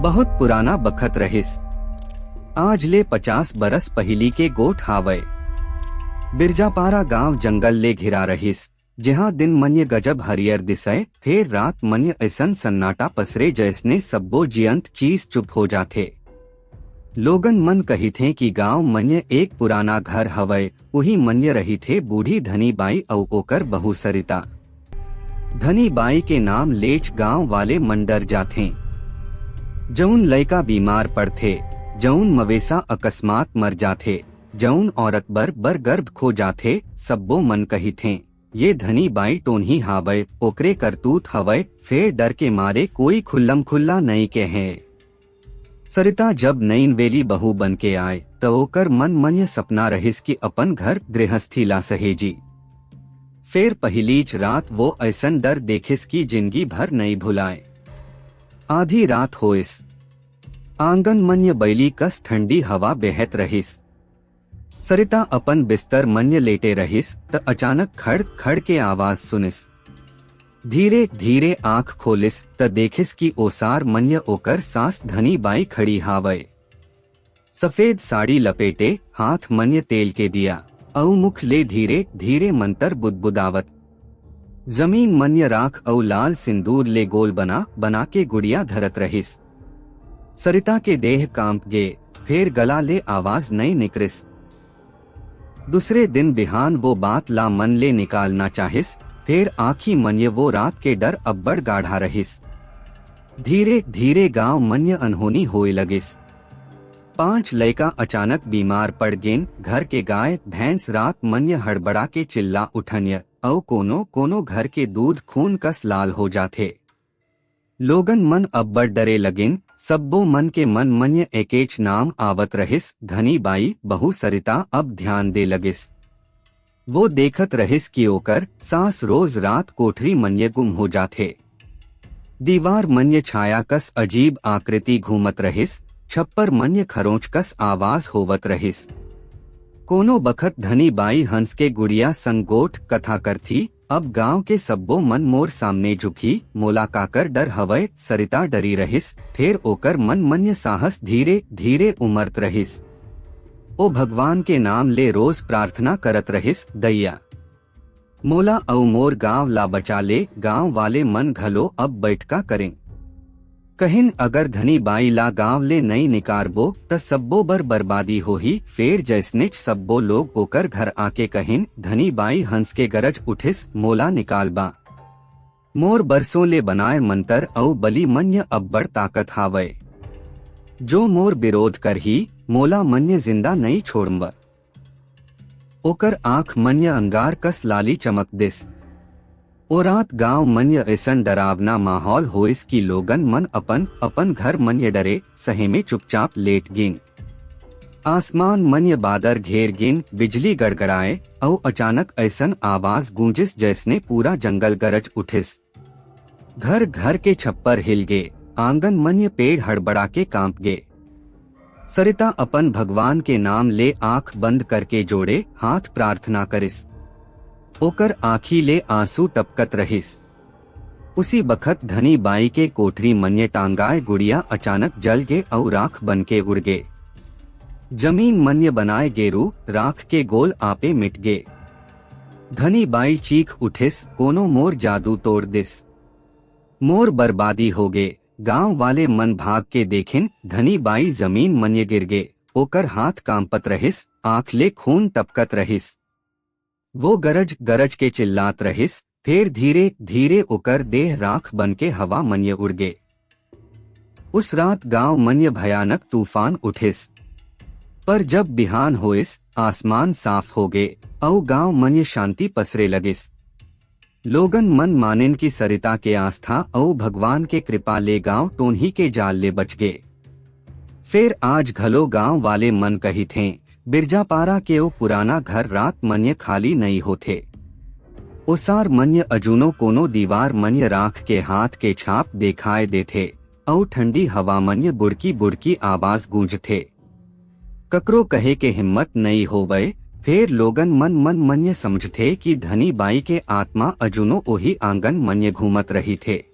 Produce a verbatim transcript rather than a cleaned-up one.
बहुत पुराना बखत रहिस। आज ले पचास बरस पहिली के गोठ हावय। बिरजापारा गांव जंगल ले घिरा रहिस, जिहां दिन मन ये गजब हरियर दिसय, फेर रात मन ये अइसन सन्नाटा पसरे, जइसने सब्बो जियंत चीज चुप हो जाथे। लोगन मन कहिथें कि गांव मन ये एक पुराना घर हवय, उही मन ये रहिथे बूढ़ी धनी बाई अउ ओकर बहू सरिता। धनी बाई के नाम लेच गांव वाले मन डर जाथें। जउन लइका बीमार पड़थे, जउन मवेसा अकस्मात मर जाथे, जउन औरत बर बर गर्भ खो जाथे, सब्बो मन कहिथें, "ये धनी बाई टोनही हावय, ओकरे करतूत हवय।" फेर डर के मारे कोई खुल्लम खुल्ला नइ कहे। सरिता जब नईन वेली बहू बन के आय, त ओकर मन मन ये सपना रहिस कि अपन घर गृहस्थी ला सहेजी। फेर पहिलीच रात वो अइसन डर देखिस कि जिंदगी भर नइ भुलाय। आधी रात होइस। आंगन मन ये बइली कस ठंडी हवा बहत रहिस। सरिता अपन बिस्तर मन ये लेटे रहिस, त अचानक खड़ खड़ के आवाज सुनिस। धीरे धीरे आंख खोलिस, त देखिस कि ओसार मन ये ओकर सास धनी बाई खड़ी हावय। सफेद साड़ी लपेटे, हाथ मन ये तेल के दिया, अउ मुख ले धीरे धीरे मंतर बुदबुदावत। जमीन मन ये राख अउ लाल सिंदूर ले गोल बना बना के गुड़िया धरत रहिस। सरिता के देह कांप गे, फेर गला ले आवाज नइ निकरिस। दूसरे दिन बिहान वो बात ला मन ले निकालना चाहिस, फेर आंखी मन ये वो रात के डर अब्बड़ गाढ़ा रहिस। धीरे धीरे गांव मन ये अनहोनी होए लगिस। पांच लइका अचानक बीमार पड़ गेन, घर के गाय भैंस रात मन ये हड़बड़ा के चिल्ला उठन ये, अउ कोनो कोनो घर के दूध खून कस लाल हो जाथे। लोगन मन अब्बड़ डरे लगिन, सब्बो मन के मन मन ये एकेच नाम आवत रहिस, धनी बाई, बहू सरिता। अब ध्यान दे लगिस। वो देखत रहिस कि ओकर सास रोज रात कोठरी मन ये गुम हो जाथे। दीवार मन ये छाया कस अजीब आकृति घूमत रहिस, छप्पर मन ये खरोंच कस आवाज होवत रहिस। कोनो बखत धनी बाई हंस के गुड़िया संग गोठ कथा करथी, "अब गांव के सब्बो मन मोर सामने झुकही, मोला काकर डर हवय?" सरिता डरी रहिस, फेर ओकर मन मन ये साहस धीरे धीरे उमरत रहिस। ओ भगवान के नाम ले रोज प्रार्थना करत रहिस, "दइया, मोला अउ मोर गांव ला बचा ले।" गांव वाले मन घलो अब बैठका करें। कहिन, "अगर धनी बाई ला गांव ले नइ निकारबो, त सब्बो बर बर्बादी होही।" फेर जइसनेच सब्बो लोग ओकर घर आके कहिन, "धनी बाई हंस के गरज उठिस, मोला निकालबा। मोर बरसों ले बनाए मंतर अउ बली मन ये अब्बड़ ताकत हावय। जो मोर विरोध करही, मोला मन ये जिंदा नइ छोड़म्ब।" ओकर आंख मन ये अंगार कस लाली चमक दिस। ओ रात गांव मन ये अइसन डरावना माहौल होइस कि लोगन मन अपन अपन घर मन ये डरे सहेमे चुपचाप लेट गिन। आसमान मन ये बादर घेर गिन, बिजली गड़गड़ाए, अउ अचानक अइसन आवाज गूंजिस जइसने पूरा जंगल गरज उठिस। घर घर के छप्पर हिल गे, आंगन मन ये पेड़ हड़बड़ा के कांप गे। सरिता अपन भगवान के नाम ले आंख बंद करके जोड़े हाथ प्रार्थना करिस। ओकर आंखी ले आंसू टपकत रहिस। उसी बखत धनी बाई के कोठरी मन ये टांगाए गुड़िया अचानक जल गे अउ राख बन के उड़ गे। जमीन मन ये बनाए गेरू राख के गोल आपे मिट गे। धनी बाई चीख उठिस, "कोनो मोर जादू तोड़ दिस, मोर बर्बादी हो गे।" गांव वाले मन भाग के देखिन, धनी बाई जमीन मन ये गिर गे, ओकर हाथ कांपत रहिस, आंख ले खून टपकत रहिस। वो गरज गरज के चिल्लात रहिस, फेर धीरे धीरे ओकर देह राख बन के हवा मन ये उड़ गे। उस रात गांव मन ये भयानक तूफान उठिस। पर जब बिहान होइस, आसमान साफ हो गे, अउ गांव मन ये शांति पसरे लगिस। लोगन मन मानिन कि सरिता के आस्था अउ भगवान के कृपा ले गांव टोनही के जाल ले बच गे। फेर आज घलो गांव वाले मन कहिथें, बिरजापारा के ओ पुराना घर रात मन ये खाली नइ होथे। ओसार मन ये अजुनो कोनो दीवार मन ये राख के हाथ के छाप देखाए देथे, अउ ठंडी हवा मन ये बुड़की बुड़की आवाज गूंजथे। ककरो कहे के हिम्मत नइ होवय, फेर लोगन मन मन मन ये समझथे कि धनी बाई के आत्मा अजुनो ओही आंगन मन ये घूमत रहिथे।